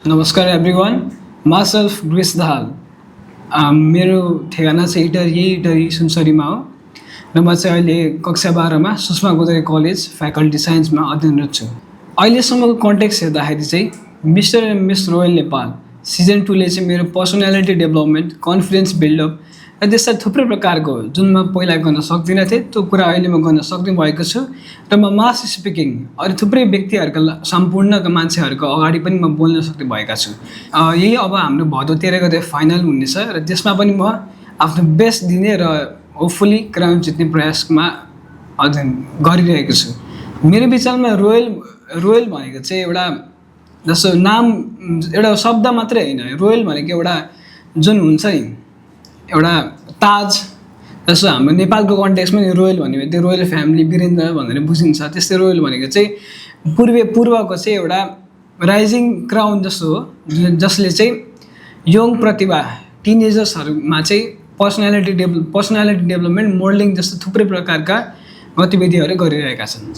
नमस्कार everyone, मासेल्फ Greece Dahal. मेरो ठेगाना चाहिँ यही इटरी सुनसरीमा हो र म चाहिँ अहिले कक्षा 12मा सुषमा गोदरे कलेज फ्याकल्टी साइन्समा अध्ययनरत छु। अहिलेसम्मको कन्टेक्स्ट हेर्दाखेरि चाहिँ mister and miss royal Nepal season 2ले चाहिँ मेरो पर्सनालिटी डेभलपमेन्ट, कन्फिडेन्स बिल्डअप र त्यस्ता थुप्रै प्रकारको जुन म पहिला गर्न सक्दिनँ थिएँ त्यो कुरा अहिले म गर्न सक्ने भएको छु र म मास स्पिकिङ अरू थुप्रै व्यक्तिहरूका सम्पूर्णका मान्छेहरूको अगाडि पनि म बोल्न सक्ने भएका छु। यही अब हाम्रो भदौ 13 गते फाइनल हुनेछ र त्यसमा पनि म आफ्नो बेस्ट दिने र होपफुली क्राउन जित्ने प्रयासमा अध्ययन गरिरहेको छु। मेरो विचारमा रोयल भनेको चाहिँ एउटा जस्तो नाम, एउटा शब्द मात्रै होइन। रोयल भनेको एउटा जुन हुन्छ नि एउटा ताज, जस्तो हाम्रो नेपालको कन्टेक्स्टमा रोयल भन्यो भने त्यो रोयल फ्यामिली वीरेन्द्र भनेर बुझिन्छ। त्यस्तै रोयल भनेको चाहिँ पूर्वको चाहिँ एउटा राइजिङ क्राउन जस्तो हो, जसले चाहिँ यङ प्रतिभा टिनेजर्सहरूमा चाहिँ पर्सनालिटी डेभलपमेन्ट, मोल्डिङ जस्तो थुप्रै प्रकारका गतिविधिहरू गरिरहेका छन्।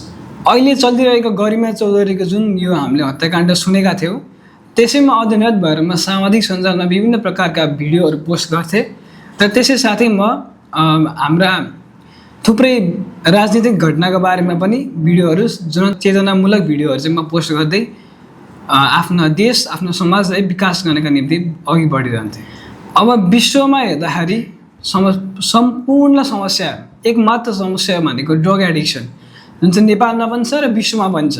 अहिले चलिरहेको गरिमा चौधरीको जुन यो हामीले हत्याकाण्ड सुनेका थियौँ त्यसैमा अध्ययनरत भएर म सामाजिक सञ्जालमा विभिन्न प्रकारका भिडियोहरू पोस्ट गर्थेँ र त्यसै साथै म हाम्रा थुप्रै राजनीतिक घटनाको बारेमा पनि भिडियोहरू, जनचेतनामूलक भिडियोहरू चाहिँ म पोस्ट गर्दै आफ्नो देश, आफ्नो समाजलाई विकास गर्नका निम्ति अघि बढिरहन्थेँ। अब विश्वमा हेर्दाखेरि सम्पूर्ण समस्या, एकमात्र समस्या भनेको ड्रग एडिक्सन, जुन चाहिँ नेपालमा पनि छ र विश्वमा पनि छ।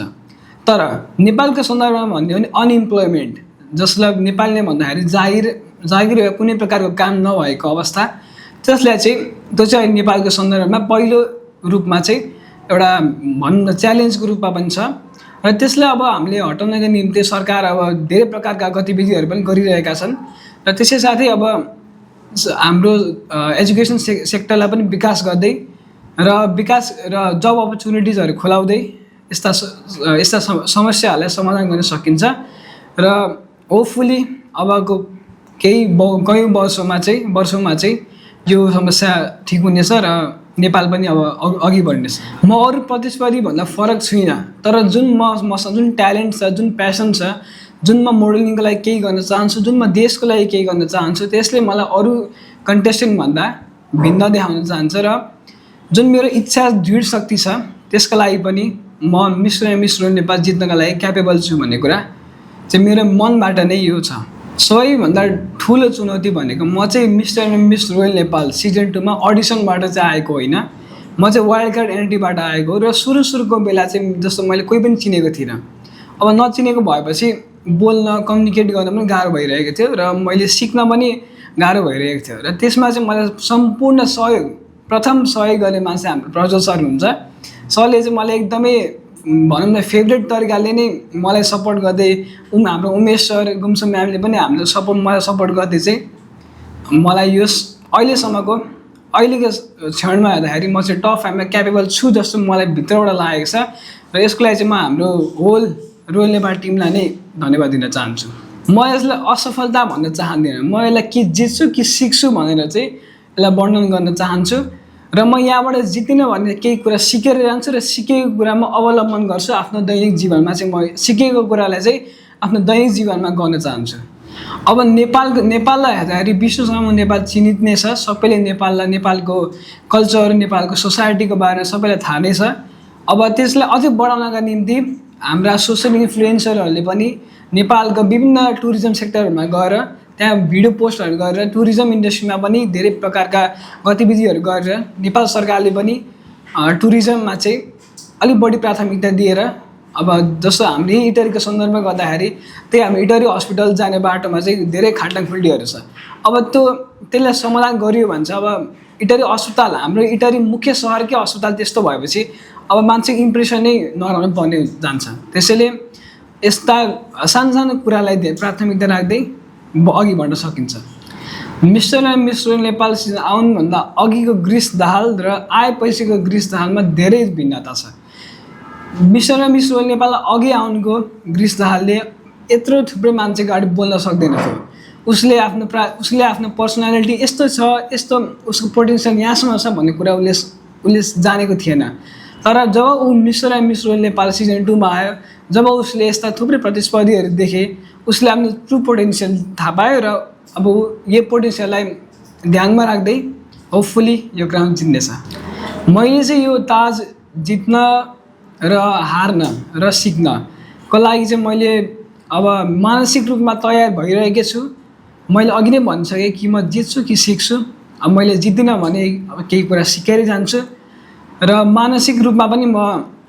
तर नेपालको सन्दर्भमा भन्यो भने अनइम्प्लोइमेन्ट, जसलाई नेपालले भन्दाखेरि जागिर कुनै प्रकारको काम नभएको अवस्था, त्यसलाई चाहिँ त्यो चाहिँ नेपालको सन्दर्भमा पहिलो रूपमा चाहिँ एउटा भन्न च्यालेन्जको रूपमा पनि छ र त्यसलाई अब हामीले हटाउनका निम्ति सरकार अब धेरै प्रकारका गतिविधिहरू पनि गरिरहेका छन् र त्यसै साथै अब हाम्रो एजुकेसन सेक्टरलाई पनि विकास गर्दै र जब अपर्च्युनिटिजहरू खुलाउँदै यस्ता समस्याहरूलाई समाधान गर्न सकिन्छ र होपफुली अबको कयौँ वर्षमा चाहिँ यो समस्या ठिक हुनेछ र नेपाल पनि अब अघि बढ्नेछ। म अरू प्रतिस्पर्धी भन्दा फरक छुइनँ, तर मसँग जुन ट्यालेन्ट छ, जुन प्यासन छ, जुन म मोडलिङको लागि केही गर्न चाहन्छु, जुन म देशको लागि केही गर्न चाहन्छु, त्यसले मलाई अरू कन्टेस्टेन्टभन्दा भिन्न देखाउन चाहन्छ र जुन मेरो इच्छा, दृढ शक्ति छ, त्यसको लागि पनि म mister and miss royal Nepal जित्नका लागि क्यापेबल छु भन्ने कुरा चाहिँ मेरो मनबाट नै यो छ। सबैभन्दा ठुलो चुनौती भनेको म चाहिँ mister and miss royal Nepal season 2मा अडिसनबाट चाहिँ आएको होइन, म चाहिँ वाइल्ड कार्ड एन्ट्रीबाट आएको र सुरुको बेला चाहिँ जस्तो मैले कोही पनि चिनेको थिइनँ। अब नचिनेको भएपछि बोल्न, कम्युनिकेट गर्न पनि गाह्रो भइरहेको थियो र मैले सिक्न पनि गाह्रो भइरहेको थियो र त्यसमा चाहिँ मलाई सम्पूर्ण प्रथम सहयोग गर्ने मान्छे हाम्रो प्रज्वल सर हुन्छ। सरले चाहिँ मलाई एकदमै भनौँ न फेभरेट तरिकाले नै मलाई सपोर्ट गर्दै, हाम्रो उमेश सर, गुम्सुम म्यामले पनि मलाई सपोर्ट गर्दै चाहिँ मलाई यस अहिलेको क्षणमा हेर्दाखेरि म चाहिँ टप 5मा क्यापेबल छु जस्तो मलाई भित्रबाट लागेको छ र यसको लागि चाहिँ म हाम्रो होल रोयल नेपाल टिमलाई नै धन्यवाद दिन चाहन्छु। म यसलाई असफलता भन्न चाहदिनँ, म यसलाई कि जित्छु कि सिक्छु भनेर चाहिँ यसलाई वर्णन गर्न चाहन्छु र म यहाँबाट जितिनँ भने केही कुरा सिकेर जान्छु र सिकेको कुरामा अवलम्बन गर्छु। आफ्नो दैनिक जीवनमा चाहिँ म सिकेको कुरालाई चाहिँ आफ्नो दैनिक जीवनमा गर्न चाहन्छु। अब नेपाललाई हेर्दाखेरि विश्वसँग नेपाल चिनित नै छ, सबैले नेपाललाई, नेपालको कल्चर, नेपालको सोसाइटीको बारेमा सबैलाई थाहा नै छ। अब त्यसलाई अझै बढाउनका निम्ति हाम्रा सोसियल इन्फ्लुएन्सरहरूले पनि नेपालको विभिन्न टुरिज्म सेक्टरहरूमा गएर त्यहाँ भिडियो पोस्टहरू गरेर टुरिज्म इन्डस्ट्रीमा पनि धेरै प्रकारका गतिविधिहरू गरेर नेपाल सरकारले पनि टुरिज्ममा चाहिँ अलिक बढी प्राथमिकता दिएर, अब जस्तो हामीले इटरीको सन्दर्भमा गर्दाखेरि त्यही हाम्रो इटरी हस्पिटल जाने बाटोमा चाहिँ धेरै खाल्टाखुल्टीहरू छ। अब त्यसलाई समाधान गरियो भने चाहिँ अब इटरी अस्पताल, हाम्रो इटरी मुख्य सहरकै अस्पताल त्यस्तो भएपछि अब मान्छेको इम्प्रेसन नै नरहनु पर्ने जान्छ। त्यसैले यस्ता सानो कुरालाई प्राथमिकता राख्दै अघि बढ्न सकिन्छ। Mister and miss royal Nepal season आउनुभन्दा अघिको ग्रिस दाहाल र आएपछिको ग्रिस दाहालमा धेरै भिन्नता छ। Mister and miss royal Nepal अघि आउनुको ग्रिस दाहालले यत्रो थुप्रै मान्छेको अगाडि बोल्न सक्दैन थियो। उसले आफ्नो पर्सनालिटी यस्तो छ, यस्तो उसको पोटेन्सियल यहाँसम्म छ भन्ने कुरा उसले जानेको थिएन। तर जब ऊ mister and miss royal Nepal season 2मा आयो, जब उसले यस्ता थुप्रै प्रतिस्पर्धीहरू देखे, उसले आफ्नो ट्रु पोटेन्सियल थाहा पायो र अब यो पोटेन्सियललाई ध्यानमा राख्दै होपफुली यो क्राउन जित्नेछ। मैले चाहिँ यो ताज जित्न र हार्न र सिक्नको लागि चाहिँ मैले अब मानसिक रूपमा तयार भइरहेको छु। मैले अघि नै भनिसकेँ कि म जित्छु कि सिक्छु। अब मैले जित्दिनँ भने अब केही कुरा सिकेरै जान्छु र मानसिक रूपमा पनि म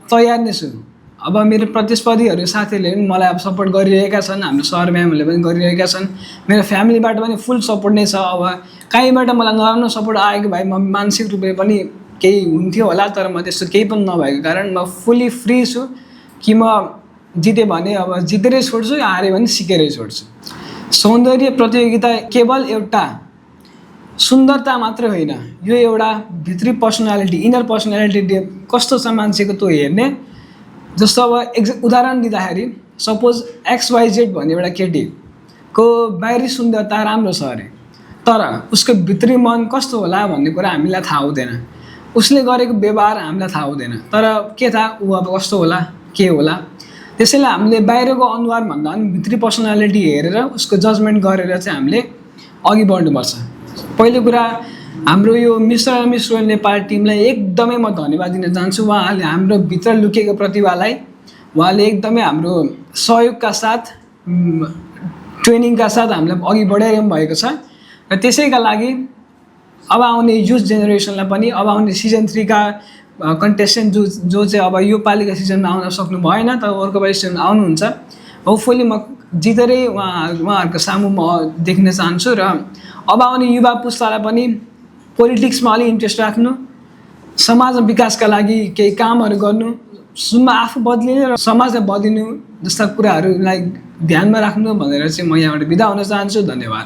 तयार नै छु। अब मेरो प्रतिस्पर्धीहरू साथीहरूले पनि मलाई अब सपोर्ट गरिरहेका छन्, हाम्रो सर म्यामहरूले पनि गरिरहेका छन्, मेरो फ्यामिलीबाट पनि फुल सपोर्ट नै छ। अब कहीँबाट मलाई नराम्रो सपोर्ट आएको भए म मानसिक रूपले पनि केही हुन्थ्यो होला, तर म त्यस्तो केही पनि नभएको कारण म फुल्ली फ्री छु कि म जितेँ भने अब जितेरै छोड्छु, हारेँ भने सिकेरै छोड्छु। सौन्दर्य प्रतियोगिता केवल एउटा सुन्दरता मात्रै होइन, यो एउटा भित्री पर्सनालिटी, इनर पर्सनालिटी कस्तो छ मान्छेको त्यो हेर्ने। जस्तो अब उदाहरण दिँदाखेरि सपोज XYZ भन्ने एउटा केटीको बाहिरी सुन्दरता राम्रो छ अरे, तर उसको भित्री मन कस्तो होला भन्ने कुरा हामीलाई थाहा हुँदैन। उसले गरेको व्यवहार हामीलाई थाहा हुँदैन, तर के थाहा ऊ अब कस्तो होला के होला। त्यसैले हामीले बाहिरको अनुहारभन्दा पनि भित्री पर्सनालिटी हेरेर उसको जजमेन्ट गरेर चाहिँ हामीले अघि बढ्नुपर्छ। पहिलो कुरा हाम्रो यो mister and miss world Nepal टिमलाई एकदमै म धन्यवाद दिन चाहन्छु। उहाँहरूले हाम्रो भित्र लुकेको प्रतिभालाई उहाँले एकदमै हाम्रो सहयोगका साथ ट्रेनिङका साथ हामीलाई अघि बढाइरहनु भएको छ र त्यसैका लागि अब आउने युथ जेनेरेसनलाई पनि अब आउने सिजन 3 का कन्टेस्टेन्ट जो चाहिँ अब यो पालिका सिजनमा आउन सक्नु भएन तर अर्को पालि सिजनमा आउनुहुन्छ, होपफुली म जितेरै उहाँहरूको सामु म देख्न चाहन्छु। र अब आउने युवा पुस्तालाई पनि पोलिटिक्समा अलिक इन्ट्रेस्ट राख्नु, समाज विकासका लागि केही कामहरू गर्नु, सुनमा आफू बदलिने र समाजलाई बदलिनु जस्ता कुराहरूलाई ध्यानमा राख्नु भनेर चाहिँ म यहाँबाट बिदा हुन चाहन्छु। धन्यवाद।